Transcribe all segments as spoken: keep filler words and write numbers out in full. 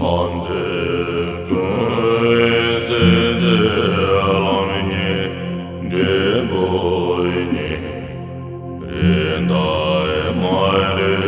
ཐམས་ཅད་ཀུན་གཟིགས་ཚེ་ལམ་གཉིས་འབྲས་བུ་ཉིད། རེད་མདའ་མ་རེད་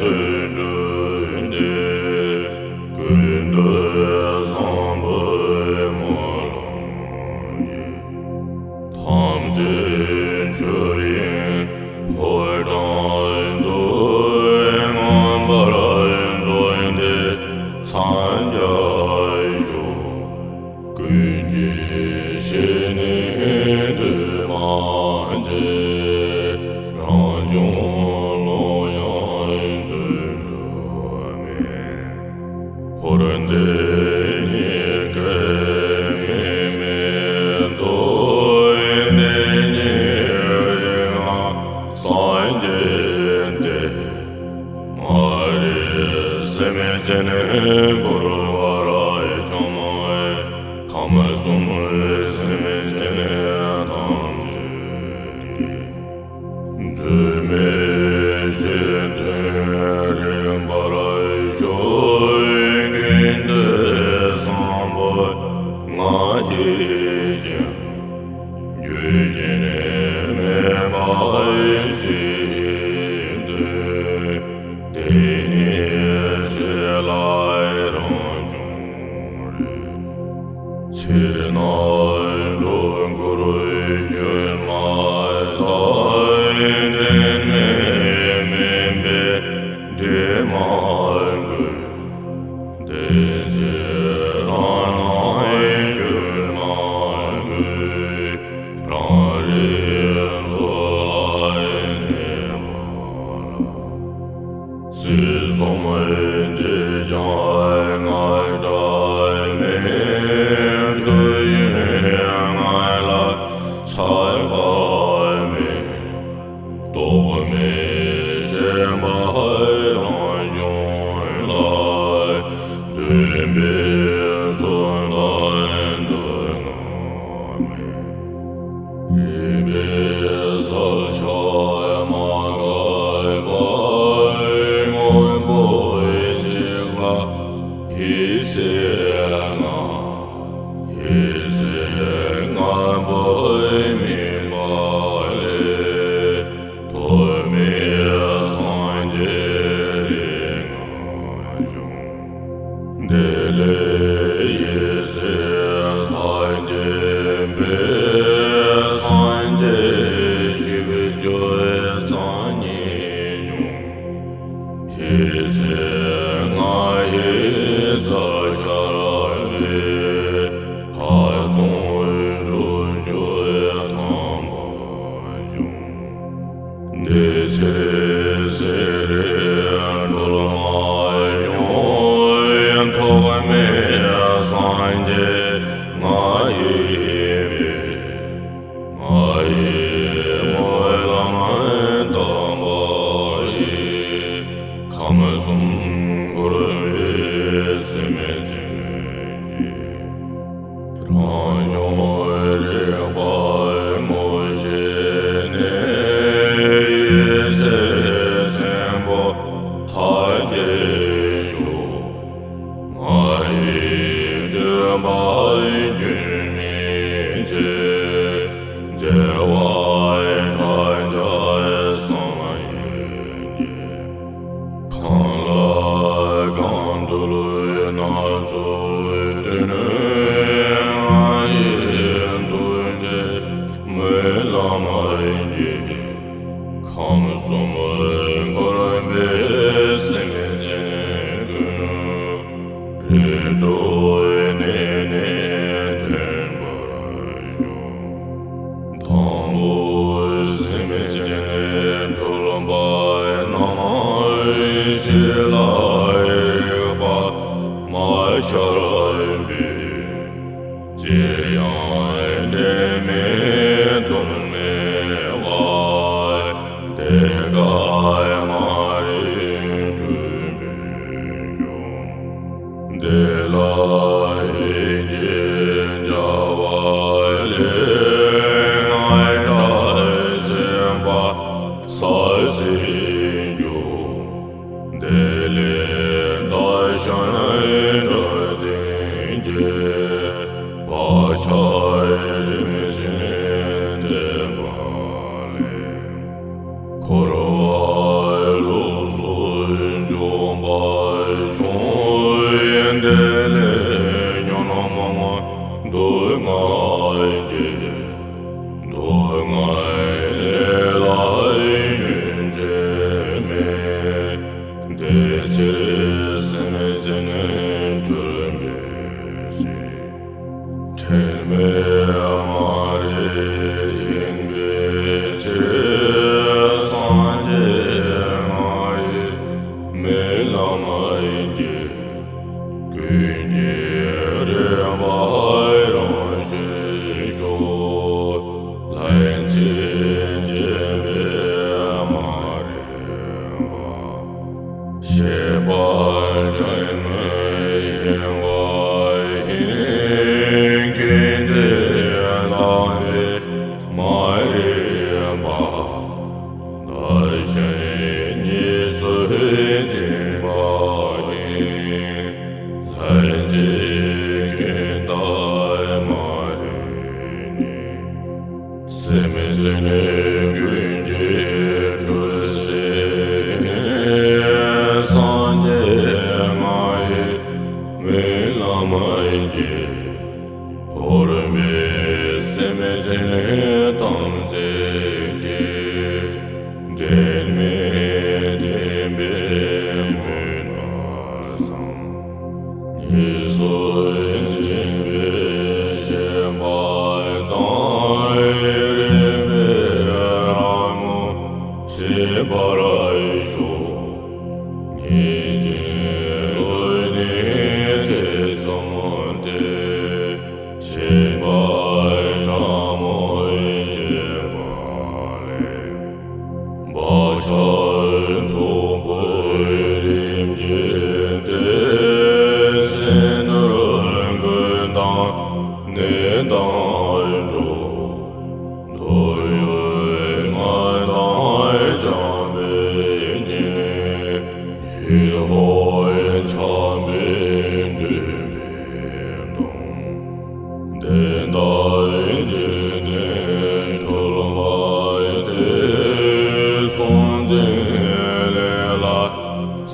ཚུལ་གྲུབ་འདི། ཀུན་ཏུ་བཟང་པོའི་སྨོན་ལམ་ཡིན། ཐམས་ཅད་ཆོས་དབྱིངས་ཕོ་བྲང་དུ། མངོན་པར་རྫོགས་ཏེ་འཚང་རྒྱ་ཤོག། ཀུན་གྱི་གཤེད་ནི་འདུས་མ་བྱས། རང་བྱུང་ཀློང་ཡངས་ཚུལ་འདུས་མེད། འཁོར་འདས་གཉིས་ཀའི་དམིགས་མེད་རྟོགས། དེ་ཉིད་རིག་ལ་སངས་རྒྱས་ཏེ། མ་རིག་སེམས་ཅན་འཁོར་བར་འཁྱམས། ཁམས་གསུམ་སེམས་ཅན་ཐམས་ཅད་ཀྱི། འཛད་མེད་གཞན་དོན་རིག་པར་ཤོག། ཀུན་ཏུ་བཟང་པོ་ང་ཡིས་ཀྱང་། རྒྱུད་ཀྱི་མེད་པ་ཞིག་འདོད། དེ་ཉིད་ཞི་ལྷག་རང་བྱུང་རིག། ཕྱི་ནང་སྒྲོ་སྐུར་རྒྱུན་མ་དག། དྲན་མེད་མུན་པས་འདྲེ་མ་འགོས། དེ་ཕྱིར་རང་སྣང་གྱུར་མ་དགོས། རང་རིག་མཚོ་ལ་གནས་པ་ལ། སྲིད་གསུམ་འཇིག་ཀྱང་ངར་སྐྲག་མེད། དུས་ཡུན་ང་ལ་ཆགས་པ་མེད། རྟོག་མེད་ཤེས་པ་རང་བྱུང་ལ། འདུན་པས་གསོལ་བ་འདེབས་ངག་མེད། རིག་པའི་གསལ་ཆ་མ་འགགས་པར། སྔོན་པོ་གཅིག་ལ་ཡེ་ཤེས་ལྔ། ཡེ་ཤེས་ལྔ་པོའི་དམིགས་པ་ལས། ཐོགས་མེད་སངས་རྒྱས་རིག་ལྔ་བྱུང་། དེ་ལས་ཡེ་ཤེས་ཐལ་འགྱུར་བས། སངས་རྒྱས་བཞི་བཅུ་རྩ་གཉིས་བྱུང་། ཡེ་ཤེས་ལྔ་ཡིས་རྩལ་སྦྱར་བས། ལྷག་མཐོང་དྲུག་ཅུ་ཐམ་པ་བྱུང་། དེ་ཕྱིར་སེམས་རིག་གྲོལ་མ་མྱོང་། ཐོགས་མེད་སངས་རྒྱས་ང་ཡིན་པས། ང་ཡི་སྨོན་ལམ་དམ་པ་ཡིས། ཁམས་གསུམ་འཁོར་བའི་སེམས་ཅན་གྱི། རང་བྱུང་རིག་པ་ངོ་ཤེས་ནས། ཡེ་ཤེས་ཆེན་པོ་ཐལ་འགྱུར་ཤོག། ང་ཡི་སྤྲུལ་པ་རྒྱུན་མི་འཆད། རྒྱལ་བ་ཕྲག་བརྒྱ་སངས་རྒྱས་ཀྱི། གང་ལ་གང་འདུལ་སྣ་ཚོགས་སྟོན། ང་ཡི་ཐུགས་རྗེ་སྨོན་ལམ་གྱིས། ཁམས་གསུམ་འཁོར་བའི་སེམས་ཅན་ཀུན། རིགས་དྲུག་གནས་ནས་ཐོན་པར་ཤོག། དང་པོ་སེམས་ཅན་གྲོལ་བ་རྣམས། ཞི་ལྷག་རིག་པ་མ་ཤར་བས། ཅི་ཡང་དྲན་མེད་དོན་མེད་པ། དེ་ཀ་མ་རིག་འཁྲུལ་པའི་རྒྱུ། དེ་ལ་ཧེ་གིས་བྱ་བ་ལས། ངར་སྐྲག་ཤེས་པ་སད་སེའི་རྒྱུ། དེ་ལས་བདག་གཞན་ སྒྲ་དེ་གིས་བག་ཆགས་རིམ་བཞིན་བརྟན་པ་ལས། འཁོར་བ་ལུགས་སུ་འཇོམས་པ་བྱུང་བའི་དེ་ལས་ཉོན་མོངས་སྡུག་བསྔལ་གྱི་སྡུག་བསྔལ་ལས་ལ་རྒྱུན་ཆད་མེད། དེ་ཕྱིར་སེམས་ཅན་གྲོལ་བའི་ཕྱིར། དྲན་པའི་མ་རིག་ཡིན་པའི་ཕྱིར། སངས་རྒྱས་ང་ཡི་སྨོན་ལམ་གྱིས། ཀུན་གྱི་རིམ་པ་རང་བཞིན་ཤོག་ལྷན་ཅིག་སྐྱེས་པའི་མ་རིག་པ། ཤེས་པ་དྲི་མེད་ཡེངས་པ་ཡིན། ཀུན་ཏུ་བརྟགས་པའི་མ་རིག་པ། བདག་གཞན་གཉིས་སུ་འཛིན་པ་ཡིན། ལྷན་ཅིག་ཀུན་བརྟགས་མ་རིག་ནི། སེམས་ཅན་ཀུན་གྱི་གྲོལ་སའི་སངས་རྒྱས་ང་ཡི་སྨོན་ལམ་གྱིས། འཁོར་བའི་སེམས་ཅན་ཐམས་ཅད་ཀྱི། དྲན་མེད་བདེན་པའི་མུན་པ་སངས། གཉིས་སུ་འཛིན་པའི་ཤེས་པ་དང་། རིག་པའི་རང་ངོ་ཤེས་པར་ཤོག་ཉེས་ཅན་ཀླུ་ནི་ཐེ་ཚོམ་སྟེ། ཤེས་པ་ཕྲ་མོ་སྐྱེས་པ་ལས། བག་ཆགས་མཐུག་པོས་རིམ་གྱིས་ཏེ། སེམས་ནོར་ཀུན་བཏང་ནད་དང་འགྲོགས། འདོད་ཡོན་ལྔ་དང་སྦྱངས་པའི་གཉེན། ཡིད་འོང་འཆང་བའི་འདུན་པའི་གདུང་། བདེན་དང་འཇིག་རྟེན་གྲོལ་བ་སྟེ། གཟུང་འཛིན་ལས་ལ་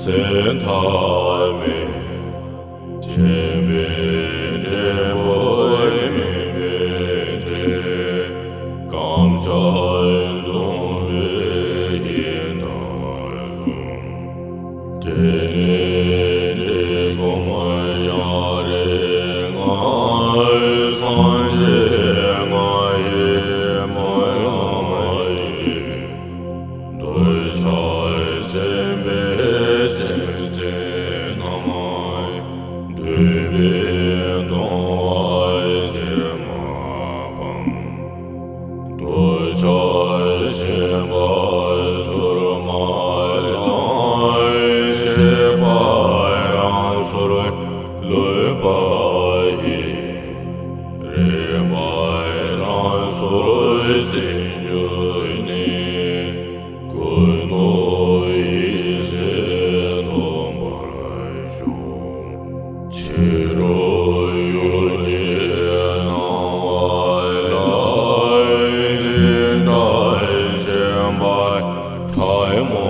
སེམས་ཐག་མེད། ཆེན་པོའི་འབྲས་བུ་སྨིན་པའི་ཕྱིར། རྐང་ཆག་གདུང་བའི་ཡི་དྭགས་གསུམ། དེ་ནས་འདྲེ་སྒོམ་ཡ་རེ་ལྔ། སངས་རྒྱས་ང་ཡི་སྨོན་ལམ་གྱིས། འདོད་ཆགས་ཞེན་པའི་སེམས་ཅན་རྣམས། འདུན་པའི་གདུང་བ་ཕྱིར་མ་སྤངས། འདོད་ཆགས་ཞེན་པ་ཚུར་མ་བླངས། ཤེས་པ་རང་སོར་ལུས་པ་ཡིས། རིག་པ་རང་སོར་ཟིན་གྱུར་ནས། ཀུན་ཏུ་ཡེ་ཤེས་སྟོང་པར་ཤོག་ཕྱི་རོལ་ཡུལ་གྱི་སྣང་བ་ལ། འདྲེན་བྲལ་ཞེན་པ་ཕྲ་མོ་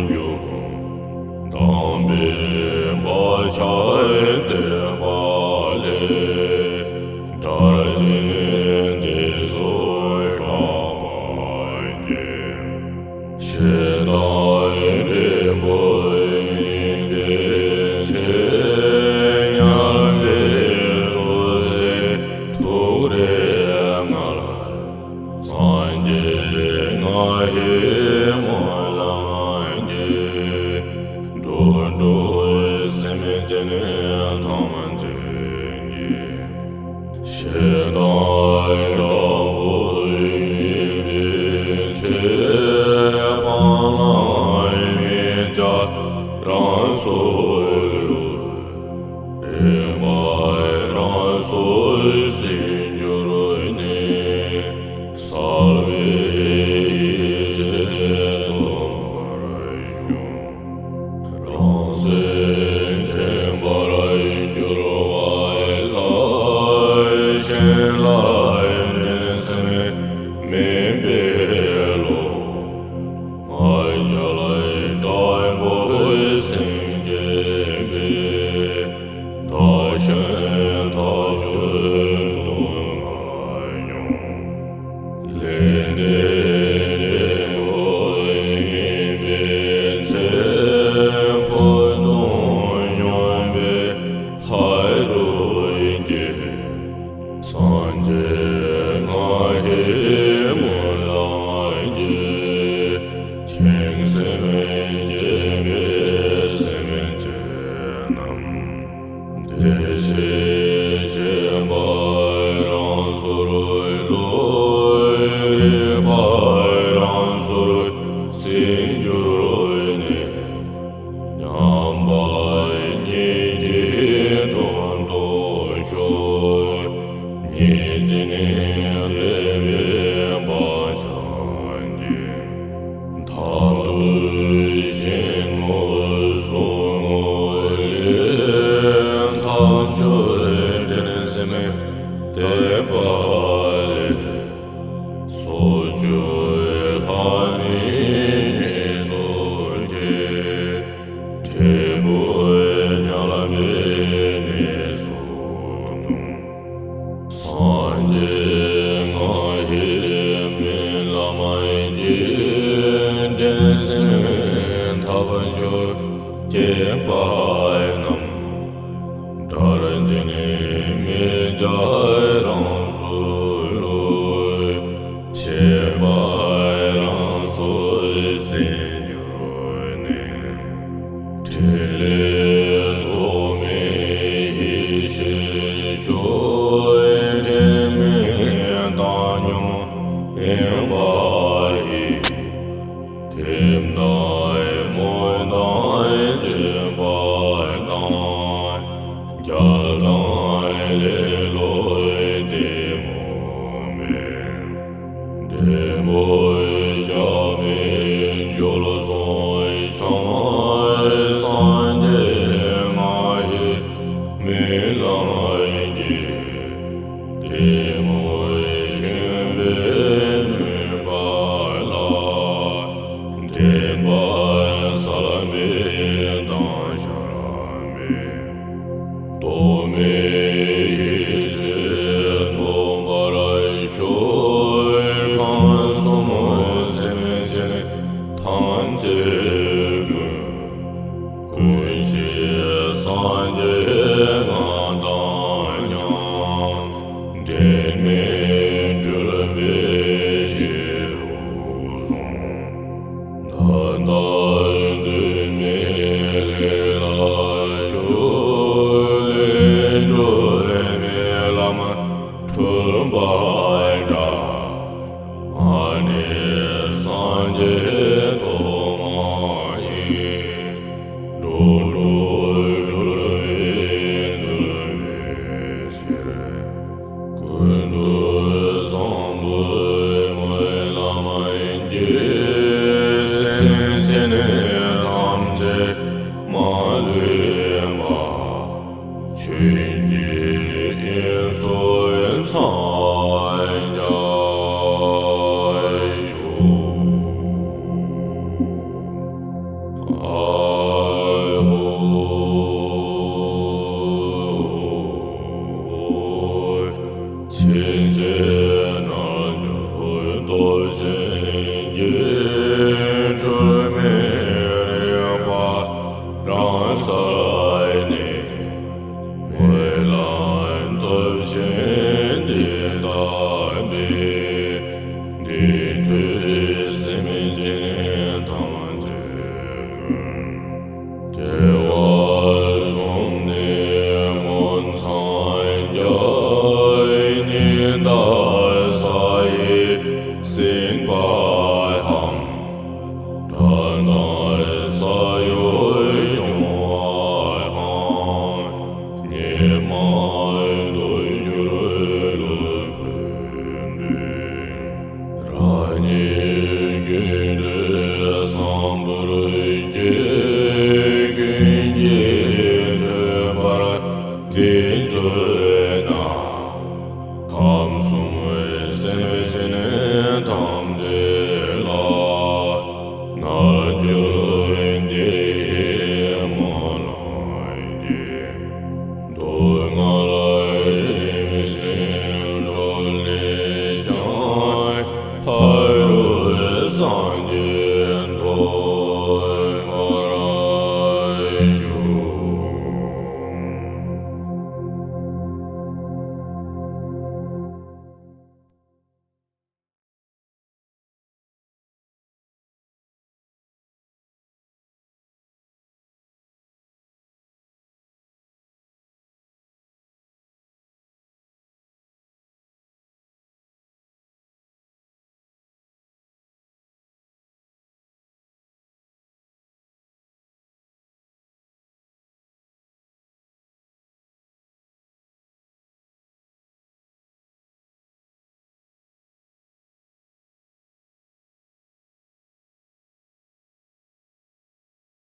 འགྱུར། དང་པོའི་བག་ཆགས་བརྟན་པ་ལས། དགྲར་འཛིན་འདི་སོགས་སྐྲག་པ་སྐྱེ། ཞེ་སྡང་འབྲས་བུ་སྨིན་པའི་ཚེ། དམྱལ་བའི་བཙོ་བྱའི་ཐུགས་རེ་མངལ། སངས་རྒྱས་ང་ཡི་སྨོན་ལམ་གྱིས། འགྲོ་དྲུག་སེམས་ཅན་ཐམས་ཅད་ཀྱི། ཞེ་སྡང་དགྲ་བོ་ཡིན་པའི་ཕྱིར། སྤང་བླང་དམིགས་བཅས་རང་སོར་ལུས། རིག་པ་རང་སོར་ཟིན་གྱུར་ནས། གསལ་བའི་ཡེ་ཤེས་སྟོང་པར་ཤོག་རང་སེམས་མཁྱེན་པར་ སངས་རྒྱས་ང་ཡི་སྨོན་ལམ་གྱིས། ཁྱེད་སེམས་བསྐྱེད་པའི་སེམས་ཅན་རྣམས། བདེ་གཤེགས་སྤྱན་སྦས་རང་སོར་ལུས། རིག་པ་རང་སོར་ཟིན་གྱུར་ནས། མཉམ་པ་ཉིད་ཀྱི་དོན་དུ་ཤོག། ཉིད་ཀྱི་ནི་བདེ་བའི་བག་ཆགས་ཀྱིས། མཐར་ཐུག་གཞན་ངོ་སོ་ངོ་ལས། ཐག་ཆོད་འདྲེན་སེམས་བརྟན་པ་ལས། སོ་སྐྱེ་ལྷ་མིའི་གནས་སུ་སྐྱེ། འབྲས་བུ་ཉམས་པའི་གནས་སུ་ལྟུང་། སངས་རྒྱས་ང་ཡི་སྨོན་ལམ་གྱིས། འདྲེན་སེམས་ཐབས་ཆོས་སྐྱེས་པ་རྣམས། དགྲར་འཛིན་མི་བྱ་རང་སོར་ལུས། ཆད་པ་རང་སོར་ཟིན་གྱུར་ནས། ཕྲིན་ལས་ཐོགས་མེད་ཡེ་ཤེས་ཤོག། དྲན་མེད་བཏང་སྙོམས་ཡེངས་པ་ཡིས། དེ་ལྟར་སྨོན་དང་སྤྱོད་པ་དང་། རྒྱལ་དང་ལེ་ལོ་དེ་མོ་མེད། འབྲས་བུ་རྒྱལ་བའི་འབྱོར་སོང་ཁྱབ། སངས་རྒྱས་ང་ཡི་སྨོན་ལམ་གྱིས། དེ་མོ་ཆེན་པོའི་མོས་པ་ལ། བདེན་པར་གསལ་བའི་མདངས་ཤར་མེད། རྟོག་མེད་ཡེ་ཤེས་ཐོབ་པར་ཤོག། ཁམས་གསུམ་སེམས་ཅན་ཐམས་ཅད་ཀུན། ཀུན་གཞི་སངས་རྒྱས་ང་དང་མཉམ། འབྲལ་མེད་གྲོལ་བའི་ཞི་ཁྲོ་གསུང་། ད་ལྟ་དོན་མེད་ལས་ལ་ཞུགས། ལས་གྲོལ་མེད་ལམ་འཁྲུལ་པ་འདྲ། ཨ་ནི་སངས་རྒྱས་ཐོག་མ་ཡིན། འགྲོ་དྲུག་གྲོལ་བའི་འདུལ་བའི་ཕྱིར། ཀུན་ཏུ་བཟང་པོའི་སྨོན་ལམ་གྱིས། སེམས་ཅན་ཐམས་ཅད་མ་ལུས་པ། ཆོས་ཀྱི་དབྱིངས་སུ་འཚང་རྒྱ་ཞུགས། ཨ་ཧོ། ཆོས་ཀྱི་རྣལ་འབྱོར་སྟོབས་ཆེན་གྱིས། སྒྲོན་མེ་རེག་པ་རང་སར་གནས། སྨོན་ལམ་སྟོབས་ཆེན་འདི་ལྟ་སྟེ། འདི་ཐོས་སེམས་ཅན་ཐམས་ཅད་ཀུན། སྐྱེ་བ་གསུམ་ནས་མངོན་འཚང་རྒྱ། ཉི་ཟླ་ས་ཡི་སྲིད་པའམ། དགྲ་དང་ས་ཡོམ་བྱུང་བའམ། ཉེས་དམིགས་དུ་གྱུར་ལུས་ཕུད་འདུས། རང་ཉིད་ཀུན་ཏུ་བཟང་པོར་སྐྱེ། ཀུན་གྱིས་ཐོས་པར་བདེན་བརྗོད་